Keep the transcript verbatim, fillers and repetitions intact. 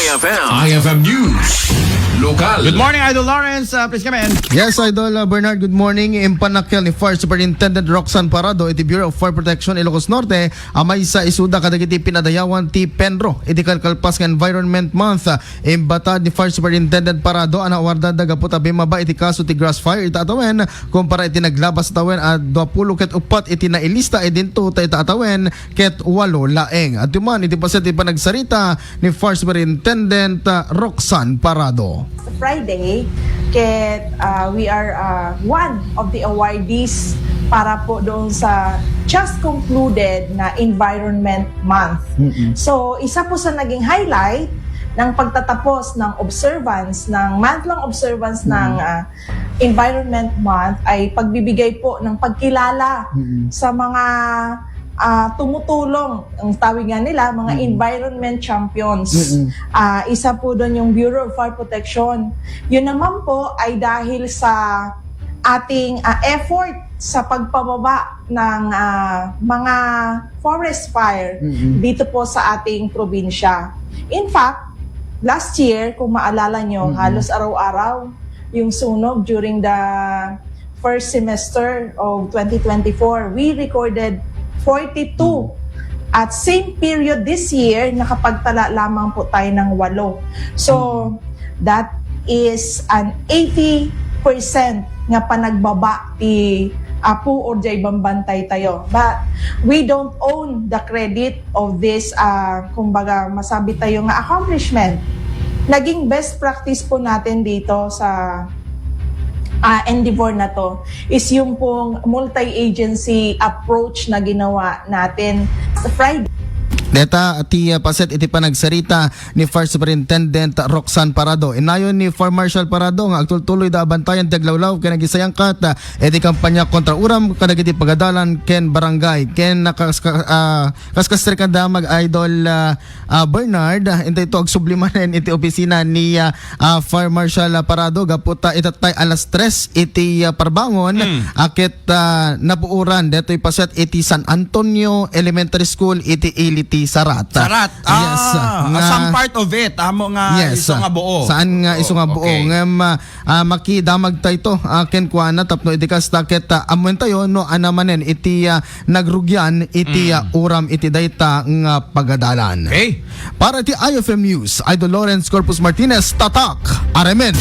I F M News. Lokal. Good morning, Idol Lawrence. Uh, please come in. Yes, Idol uh, Bernard, good morning. Impanakyel ni Fire Superintendent Roxanne Parado iti Bureau of Fire Protection, Ilocos Norte, a maysa isuda kadagiti pinadayawan ti PENRO iti kalkalpas nga Environment Month. Uh, imbatad ni Fire Superintendent Parado a naawardada gapu ta bimmaba iti kaso ti grass fire ita a tawen kumpara iti naglabas a tawen a duapulo ket uppat iti nailista idinto ta ita a tawen ket walo laeng. Adtoy man iti paset ti panagsarita ni Fire Superintendent, uh, Roxanne Parado. Friday, ket, uh, we are, uh, one of the awardees para po doon sa just concluded na Environment Month. Mm-mm. So, isa po sa naging highlight ng pagtatapos ng observance, ng month-long observance ng, Mm-mm. uh, Environment Month ay pagbibigay po ng pagkilala Mm-mm. sa mga, ah, tumutulong, ang tawag nga nila, mga Mm-mm. environment champions. Mm-mm. Ah, isa po doon yung Bureau of Fire Protection. Yun naman po ay dahil sa ating, ah, effort sa pagpababa ng, ah, mga forest fire Mm-mm. dito po sa ating probinsya. In fact, last year, kung maalala nyo, Mm-mm. halos araw-araw yung sunog during the first semester of twenty twenty-four. We recorded forty-two. At same period this year, nakapagtala lamang po tayo ng walo. So, that is an eighty percent nga panagbaba ti apo or jay bambantay tayo. But we don't own the credit of this, ah, kumbaga, masabi tayo nga accomplishment. Naging best practice po natin dito sa, ah, endeavor na to is yung pong multi-agency approach na ginawa natin sa Friday. Deta ti, ah, paset iti panagsarita ni Fire Superintendent Roxanne Parado. Innayon ni Fire Marshal Parado nga agtultuloy da a bantayan ti aglawlaw ken agisayangkat, ah, iti kampanya kontra uram kadagiti pagadalan ken barangay. Ken nakas-, ka-, ah, kaskasrikanda mag-idol, ah, ah, Bernard, ah, intay to agsubli manen iti opisina ni, ah, ah, Fire Marshal, ah, Parado gapu ta itattay alas tres iti, ah, parbangon, Mm. ah, ket, ah, nabuoran detoy paset iti San Antonio Elementary School iti ili ti Sarat. Sarat. Yes, Ah, nga some part of it. Amo nga Yes, isu nga ah, buo. saan nga isu nga Oo, buo. okay. Ngem, ah, ah, makidamag tayo to, ah, kenkuana tapno iti kasta ket, ah, ammoen tayo no ana manen iti, ah, nagrugian iti, Mm. ah, uram iti dayta nga pagadalan. Okay. Para iti I F M News, Idol Lawrence Corpus Martinez, Tatak, Aremen.